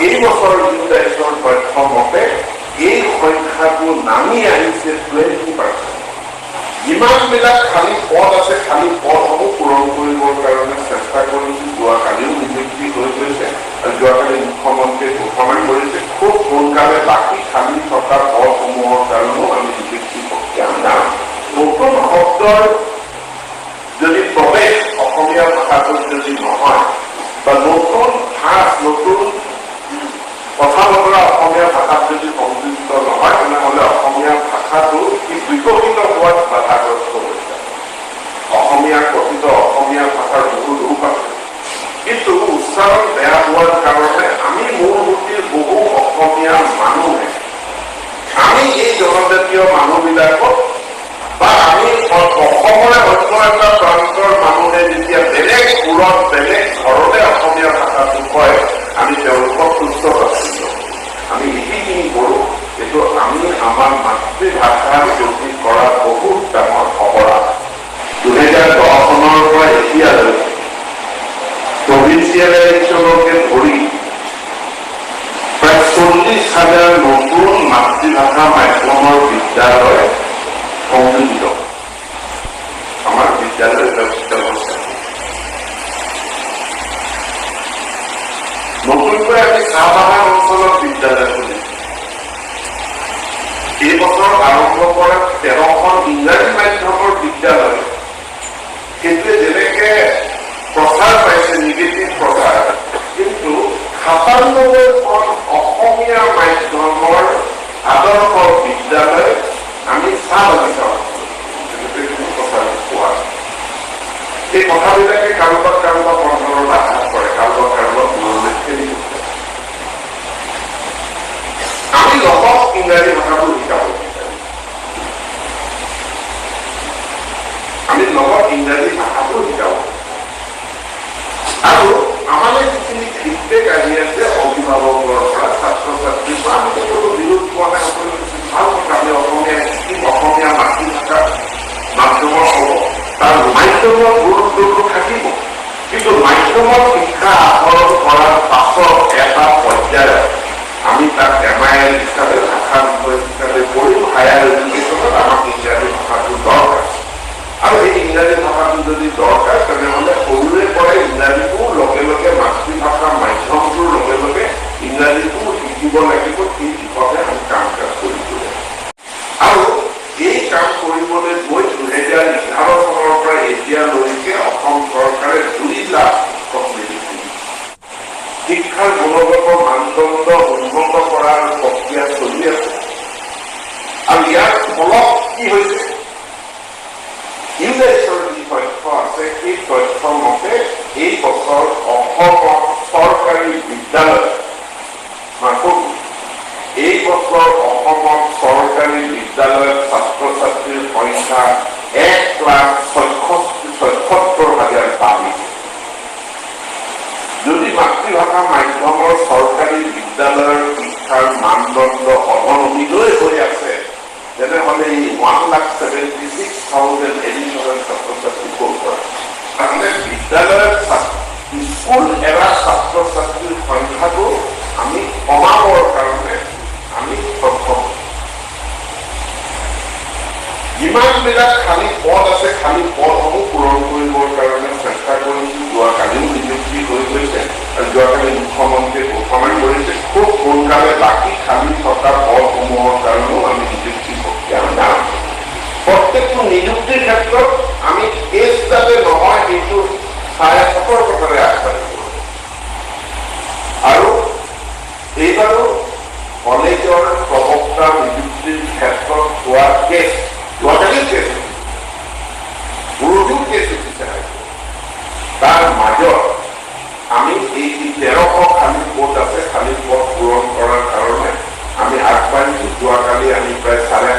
এই বছৰ ইউডাইছৰ তথ্য মতে এই সংখ্যাটো নামি আহিছে 20%। যিমানবিলাক খালী পদ আছে, খালী পদসমূহ পূৰণ কৰিবৰ কাৰণে চেষ্টা কৰিছোঁ। যোৱাকালিও নিযুক্তি হৈ গৈছে আৰু যোৱাকালি মুখ্যমন্ত্ৰীয়ে ঘোষণা কৰিছে, খুব সোনকালে বাকী খালী থকা পদসমূহৰ কাৰণেও আমি নিযুক্তি প্ৰক্ৰিয়া আৰম্ভ। নতুন শব্দৰ যদি প্ৰৱেশ অসমীয়া ভাষাটোত যদি নহয় বা নতুন ভাষ, নতুন কথা বতৰা অসমীয়া ভাষাত যদি সংযুক্ত নহয়, তেনেহ'লে অসমীয়া ভাষাটো বিকশিত হোৱাত বাধাগ্ৰস্ত হৈ যায়। অসমীয়া কথিত অসমীয়া ভাষাৰ বহু ৰূপ আছে, কিন্তু উচ্চাৰণ বেয়া হোৱাৰ কাৰণে আমি মূলসুঁতিৰ বহু অসমীয়া মানুহে, আমি এই জনজাতীয় মানুহবিলাকক বা আমি অসমৰে অন্য এটা প্ৰান্তৰ মানুহে যেতিয়া বেলেগ সুৰত, বেলেগ ধৰণে অসমীয়া ভাষাটো কয়, আমি তেওঁলোকক তুচ্ছ তাচ্ছিল্য। আমি যিখিনি কৰোঁ, এইটো আমি আমাৰ মাতৃভাষাৰ প্ৰতি কৰা বহুত ডাঙৰ অপৰাধ। 2010 চনৰ পৰা এতিয়ালৈ প্ৰভিন্সিয়েলাইজেশ্যনকে ধৰি প্ৰায় 40,000 নতুন মাতৃভাষা মাধ্যমৰ বিদ্যালয় সংযোজিত আমাৰ বিদ্যালয় ব্যৱস্থা। নতুনকৈ আমি চাহ বাগান অঞ্চলত বিদ্যালয় খুলিছোঁ। এই বছৰ আৰম্ভ কৰা 13খন ইংৰাজী মাধ্যমৰ বিদ্যালয়, সেইটোৱে যেনেকে প্ৰচাৰ পাইছে, নিগেটিভ প্ৰচাৰ, কিন্তু 97খন অসমীয়া মাধ্যমৰ আদৰ্শ বিদ্যালয় আমি চাহ বাগিচা প্ৰচাৰ পোৱা। এই কথাবিলাকে কাৰোবাক কাৰোবাক অন্তৰত আঘাত কৰে, কাৰোবাক কাৰোবাক মনলৈ ঠেলি পঠিয়ায়। আমি লগত ইংৰাজী ভাষাটো শিকাব বিচাৰোঁ, আমি লগত ইংৰাজী ভাষাটো শিকাব। আৰু আমালৈ যিখিনি ফিডবেক আহি আছে অভিভাৱকৰ পৰা, ছাত্ৰ ছাত্ৰীৰ পৰা, আমি কোনো বিৰোধ পোৱা নাই। সকলো ভাল কথা, আমি অসমীয়া শিকিম, অসমীয়া মাতৃভাষা মাধ্যমৰ হ'ব, তাৰ মাধ্যমৰ গুৰুত্বটো থাকিব। কিন্তু মাধ্যমত শিক্ষা আহৰণ কৰাৰ পাছত এটা পৰ্যায়ত আমি তাক MIL হিচাপে, ভাষা বিষয় হিচাপে পঢ়িম। হায়াৰ এডুকেশ্যনত আমাক ইংৰাজী ভাষাটো দৰকাৰ। আৰু এই ইংৰাজী ভাষাটো যদি দৰকাৰ, তেনেহ'লে সৰুৰে পৰাই ইংৰাজীটোও লগে লগে, মাতৃভাষা মাধ্যমটোৰ লগে লগে ইংৰাজীটোও শিকিব লাগিব। সেই দিশতে আমি কাম কাজ কৰিব লাগিব। আৰু এই কাম কৰিবলৈ গৈ 2011 চনৰ পৰা এতিয়ালৈকে অসম চৰকাৰে 2 লাখ শিক্ষক নিযুক্তি দিছে। শিক্ষাৰ গুণগত মানদণ্ড উন্নত কৰাৰ প্ৰক্ৰিয়া চলি আছে। আৰু ইয়াৰ ফলত কি হৈছে? ইউডাইছৰ যি তথ্য আছে, সেই তথ্য মতে এই বছৰ অসমত চৰকাৰী বিদ্যালয়, এই বছৰ অসমত চৰকাৰী বিদ্যালয়ত ছাত্ৰ ছাত্ৰীৰ সংখ্যা 1,76,000 বাঢ়িছে। যদি মাতৃভাষা মাধ্যমৰ চৰকাৰী বিদ্যালয়ৰ শিক্ষাৰ মানদণ্ড অধনমিলৈ হৈ আছে, তেনেহ'লে এই 1,76,000 এডিশ্যনেল ছাত্ৰ ছাত্ৰী ক'ৰ পৰা? তাৰমানে বিদ্যালয়ত স্কুল এৰা ছাত্ৰ ছাত্ৰীৰ সংখ্যাটো আমি কমাবৰ কাৰণে আমি সক্ষম। যিমানবিলাক খালী পদ আছে, খালী পদসমূহ পূৰণ কৰিবৰ কাৰণে চেষ্টা কৰিছোঁ। যোৱাকালিও নিযুক্তি হৈ গৈছে আৰু যোৱাকালি মুখ্যমন্ত্ৰীয়ে ঘোষণা কৰিছে, খুব সোনকালে বাকী খালী থকা পদসমূহৰ কাৰণেও আমি নিযুক্তি প্ৰক্ৰিয়া আৰম্ভ। প্ৰত্যেকটো নিযুক্তিৰ ক্ষেত্ৰত আমি কেছ যাতে নহয়, সেইটো চাই সতৰ্কতাৰে আগবাঢ়িব। আৰু এইবাৰো কলেজৰ প্ৰবক্তা নিযুক্তিৰ ক্ষেত্ৰত হোৱা কেছ, যোৱাকালি কেছ, পৰহিও কেছ উঠিছে, তাৰ মাজত আমি এই যি 1300 খালী পদ আছে, খালী পদ পূৰণ কৰাৰ কাৰণে আমি আগবাঢ়িছোঁ। যোৱাকালি আমি প্ৰায় চাৰে